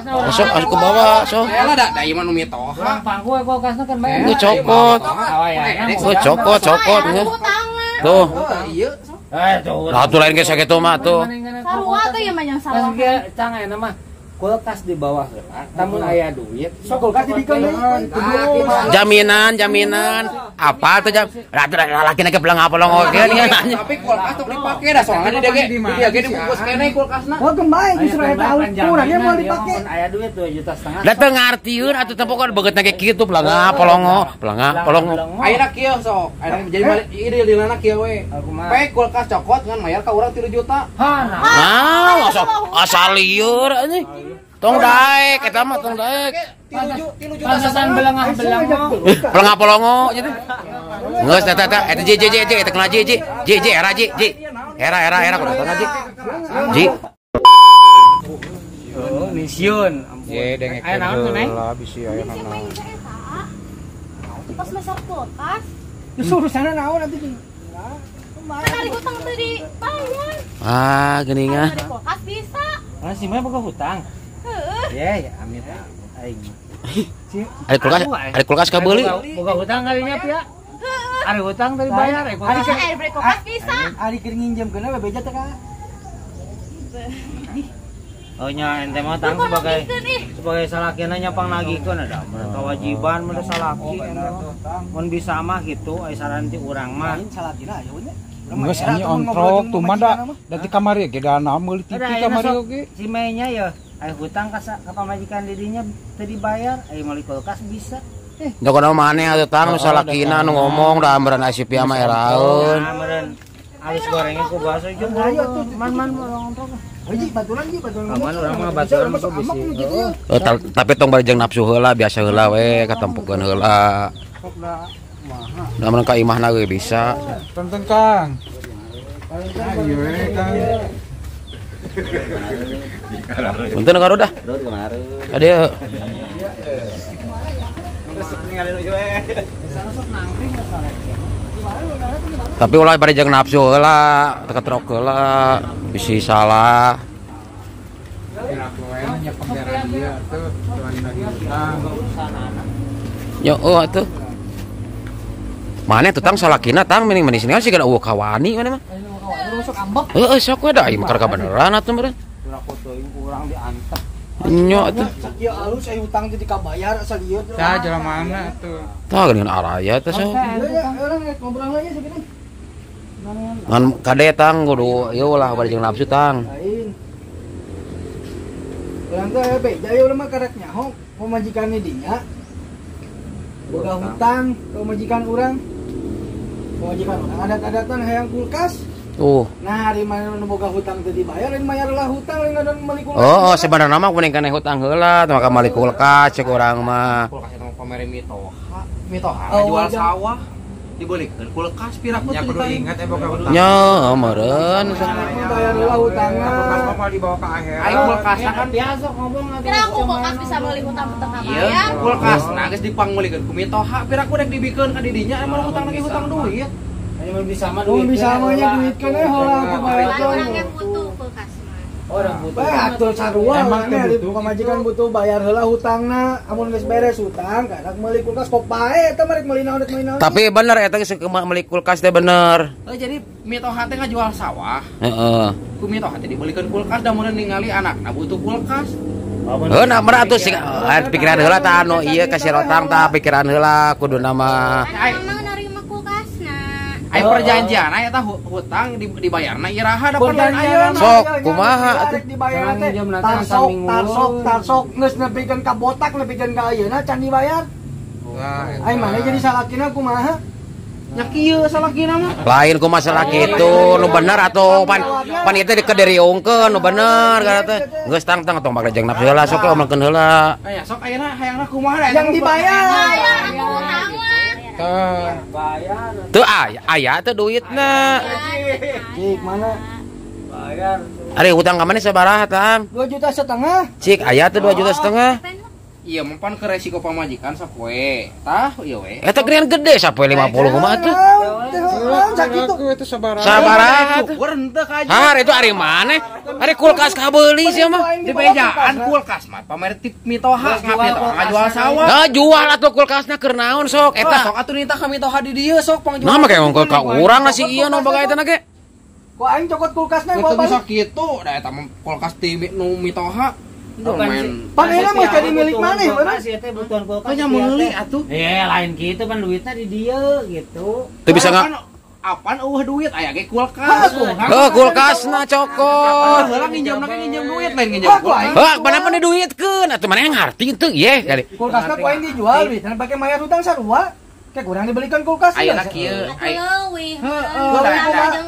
Sok asup ke bawah sok. Lah da da ieu mah nu mitoha. Pangku kulkasna kan bae. Geus cokot. Geus cokot cokot. Tuh. Ieu. Lah atuh lain ge sakitu mah tuh. Sarua tuh ieu mah yang sarua. Cang ayeuna mah kulkas di bawah heula, tamun aya duit, sok kulkas dibikeun deui. Jaminan, jaminan. Apa tuh jam? Laki laki belang apa lo oge nih. Tapi kulkas tong dipake dah soalnya dia ge dia ge dibungkus keneh kulkasna. Oh kembali justru eta ukurannya mau dipake. Aya duit 2,5 juta. Da teu ngartieun atuh teh pokok beungeutna ge kitu belang polongo, belang polongo. Ayeuna kieu sok. Ayeuna jadi balik ieu dealna kieu we. Pe kulkas cokot ngan mayar ka urang 3 juta. Nah, asal lieur anjing. Tong daek eta mah tong daek. 3 juta pantesan belengah-belengah. Belengah polongo gitu. Geus eta eta eta J J J J eta kena J J J J era J J. Era era era kudu tong J. J. Oh, nisiun. Ye dengek aya naon tuh, Neng? Heula bisi aya naon. Pas meser kulkas. Urusanna naon atuh jeung. Kan ari hutang teu dibayar. Ah, geuningan. Ari kulkas bisa. Lah si mah boga hutang. Heeh. Ya, amit aing. Ari kulkas kabeuli. Boga hutang kalinya pia. Ari hutang tadi bayar, ari kulkas. Ari kulkas bisa. Ari keur nginjemkeun we beja teh ka. Oh nya ente mah tang sebagai salakina nya pangnagihkeun ada kewajiban mun salaki mun bisa mah kitu aya saran ti urang mah. Salakina aya we nya. Geus anjing ontrok tuh mah da ti kamari ge da meuli TV kamari oge. Si Mei-nya ya aya hutang ka pamajikan didinya teu dibayar, aya meuli kulkas bisa. Da kunaon maneh atuh tang nu salakina nu ngomong da amberan aya si Pia mah eraeun. Amberan alus gorengnya ku baso jeung ayo tuh man-man ontrok. Hiji baturan ji baturan. Aman urang mah baturan mah bisi. Tapi tong bari jeung nafsu heula biasa heula we katempukeun heula. Da mun ka imahna ge bisa. Tonton Kang. Ayo we Kang. Punten karudah. Aduh. Tapi ulah bari jeung nafsu heula, teu heula, bisi salah. Yo oh atuh. Mana tuh tang salakina tang mending manis ini kan sih eueuh kawani mana mah. Heeh sok we da ieu mah kabeneran atuh meureun. Urang diantep. Nyo atuh. Sakieu alus aya hutang teh dikabayar asal ieu. Tah jelema mana atuh. Tah geuningan araya teh sok. Urang rek ngobrol aja sakieu. Ngan kade tang kudu ieu ulah bari jeung nafsu tang. Lain. Urang teh beja ieu mah karek nyaho pamajikan dinya. Boga hutang pamajikan urang. Pamajikan urang adat-adatan hayang kulkas. Tuh. Nah, ari mana nu boga hutang teu dibayar, lain mayar lah hutang, lain ngadon meuli kulkas. Oh, sebenarnya mah kuning kana hutang heula, tong ka meuli kulkas cek urang mah. Kulkas eta mah pamere mitoha, mitoha jual sawah dibelikeun kulkas piraku teu kudu ingat boga hutang. Nya, meureun. Bayar heula hutangna. Kulkas mah dibawa ka akhirat. Ai kulkas kan biasa ngomong atuh. Kira aku kulkas bisa meuli hutang teu kabayar. Iya, kulkas nah geus dipangmeulikeun ku mitoha piraku rek dibikeun ka didinya emang hutang lagi hutang duit. Mun bisa mah duit. Mun bisa mah nya duit kan we heula ku bayar. Urang ge butuh kulkas mah. Orang butuh. Bah, atuh sarua emang pamajikan butuh bayar heula hutangna, amun geus beres hutang karak meuli kulkas kok pae eta mah rek meuli naon rek meuli naon. Tapi bener eta geus meuli kulkas teh bener. Oh, jadi mitoha teh ngajual sawah. Heeh. Ku mitoha teh dibelikeun kulkas da mun ningali anakna butuh kulkas. Heuh, nah meureun atuh sing pikiran heula tah anu ieu ka si Rotang tah pikiran heula kuduna mah. Ai perjanjian aya tah hutang dibayarna iraha da perjanjian ayeuna. Sok kumaha atuh dibayarna teh tarsok tarsok tarsok geus nepikeun ka botak nepikeun ka ayeuna can dibayar. Ai mana jadi salakina kumaha? Nya kieu salakina mah. Lain kumaha salaki itu nu bener atuh pan pan ieu teh dikaderiungkeun nu bener kana teh. Geus tang tang tong bak jeung nafsu heula sok omongkeun heula. Aya sok ayeuna hayangna kumaha yang dibayar. Bayar atuh hutang mah. Tuh aya teh duitna. Cik mana? Bayar. Ari hutang ka mana sabaraha tang? 2,5 juta. Cik aya teh 2,5 juta. Iya, mempan ke resiko pamajikan sapoe. Tah, ieu we. Eta geuningan gede sapoe 50 kumaha tuh. Sakitu itu sabaraha. Sabaraha tuh. Syukur henteu ka aja. Har itu ari maneh? Ari kulkas kabeuli sia mah. Di bejaan kulkas mah pamer ti mitoha ngajual sawah. Nah, jual atuh kulkasna keur naon sok Eta eta. sok atuh nitah ka mitoha di dieu sok pangjual. Nah, make ngongkol ka urang lah si ieu nu boga eta na ge. Ku aing cokot kulkasna Itu bawa bisa balik. kitu, da eta mah kulkas ti nu mitoha. Main. Pangeran mah jadi milik maneh, bener. Kulkas ieu teh butuhan kulkas. Hanya meuli atuh. Eh, lain kitu pan duitna di dieu gitu. Teu bisa nga Apaan eueuh duit aya ge kulkas. Heuh, kulkasna cokot. Heula nginjem na ge nginjem duit lain nginjem kulkas. Heuh, mana diduitkeun atuh maneh ngarti teu ye kali. Kulkasna ku aing dijual duitna pake mayar hutang sarua. Kayak kurang dibelikan kulkas. Ayeuna kieu, Atuh leuwih. Heeh,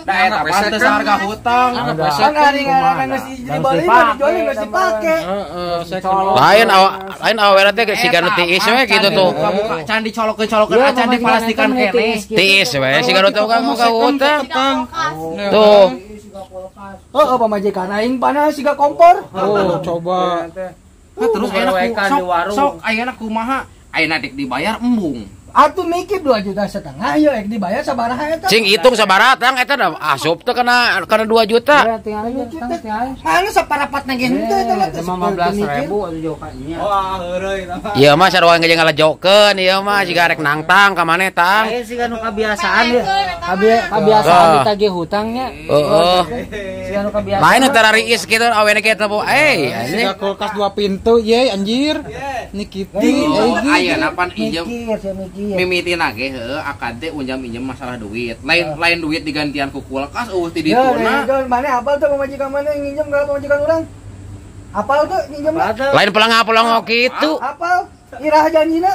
da eta mah teu saharga hutang. Kan ari ngaranna geus dibeli mah dijual geus dipake. Heeh, second. Lain lain awena teh siga nu tiis we kitu tuh. Buka can dicolokeun-colokeun acan diplastikan keneh. Tiis we siga nu teu ka hutang. Tang. Tuh. Heeh, pamajikan aing panas siga kompor. Oh, coba. Nah, terus ayeuna sok sok ayeuna kumaha? Ayeuna dek dibayar embung. Atuh mikir 2,5 juta ieu ek dibayar sabaraha eta. Cing hitung sabaraha tang eta da asup teh kana 2 juta. Mana saparapatna ge henteu eta mah. 15.000 atuh jokanya. Wah, heureuy tah. Ieu mah sarua ge ngalajokeun ieu mah siga rek nangtang ka maneh tang. Lain siga nu kabiasaan ya. Kabiasaan ditagih hutangnya. Heeh. Siga nu kabiasaan. Lain nu tarariis kitu awene kieu teh eh anjing. Siga kulkas 2 pintu ye anjir. Nikiti. Ayeuna pan injem Mikir sia mikir. mimitina ge heueuh akad teh unjam-injem masalah duit. Lain lain duit digantian ku kulkas eueuh ti Ya, dituna. Jon, mana apal tuh pamajikan mana yang nginjem ka pamajikan urang? Apal tuh nginjem Lain pelangga-pelongo kitu. Apal? Iraha janjina?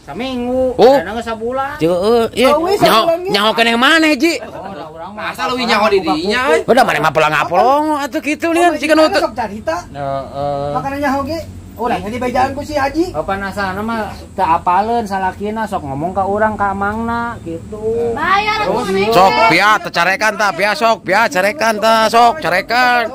Saminggu, Oh. kadang geus sabulan. Heueuh, ieu nyaho nyaho keneh maneh ji. Oh, da urang mah. Asa leuwih nyaho di dinya euy. Udah maneh mah pelangga-pelongo atuh kitu lian siga nu teu. Sok carita. Heeh. Makana nyaho ge. Urang di bejaan ku si Haji. Kapan asalna mah teu apaleun salakina sok ngomong ka urang ka amangna gitu. Bayar atuh maneh. Sok pia teu carekan tah, pia sok, pia carekan tah, sok carekan.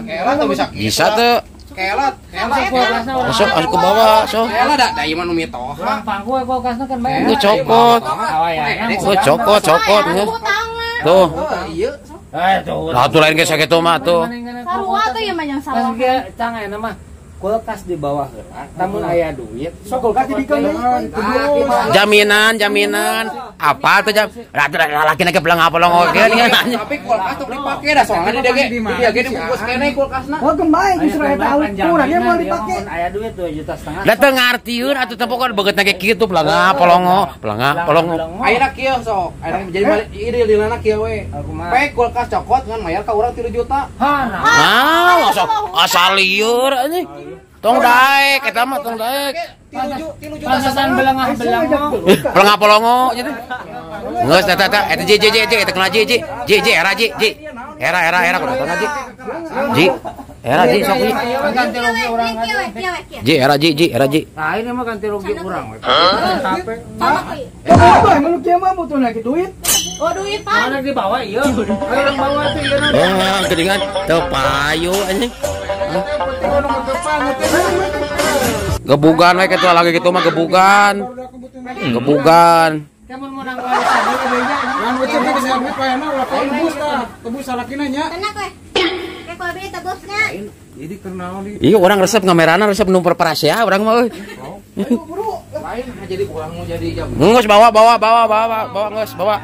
Kela tuh bisa Bisa teu. Kela, kela. Sok asup ke bawah, sok. Kela da da ieu mah nu mitoha. Urang pangku we kulkasna kan bayar. Geus cokot. Awayana. Geus cokot, cokot. Bayar hutangna. Tuh. Iya. Eh tuh. Lah tuh lain ge sakitu mah tuh. Sarua tuh ieu mah yang Pas salah. ge cang ayeuna mah kulkas di bawah heula, lamun aya duit Sok kulkas dibikeun deui. Jaminan, jaminan. Apa tuh jam? Lah tuh lalaki ge pelangga-pelongo ge nih. Tapi kulkas tuh dipake dah soalnya di dia ge di dia ge dibungkus keneh kulkasna. Oh, kembali justru eta kurangnya mau dipake. Aya duit 2,5 juta. Da teu ngartieun atuh teh pokok beungeutna ge kitu pelangga-pelongo, pelangga-pelongo. Ayeuna kieu sok. Ayeuna jadi balik ieu deal-dealna kieu we. Pe kulkas cokot ngan mayar ka urang 3 juta. Hana. Nah, sok asal lieur anjing. Tong daek eta mah tong daek. 3 juta Pantesan belengah-belengah. Pelangga-pelongo gitu. Geus eta eta eta J J J J eta kena J J J J era J J. Era era era kudu tong J. J. Era J sok J. Ganti rugi urang J era J J era J. Lain mah ganti rugi urang we. Oh, emang lu kieu mah butuh lagi duit. Oh duit pan. Mana dibawa ieu? Urang bawa tuh ieu. Eh, geuningan teu payu anjing. Gebugan we kitu lagi kitu mah gebugan. Gebugan. Kamu menang warisan we beja. Lan ucap ge bisa duit payana ulah tebus tah. Tebus salakina nya. Tenang we. Kayak kalau beli tebusna. Jadi keur naon di Iya orang resep ngamerana resep nu perperasia urang mah euy. Lain jadi urang mau jadi jam. Geus bawa bawa bawa bawa bawa geus bawa.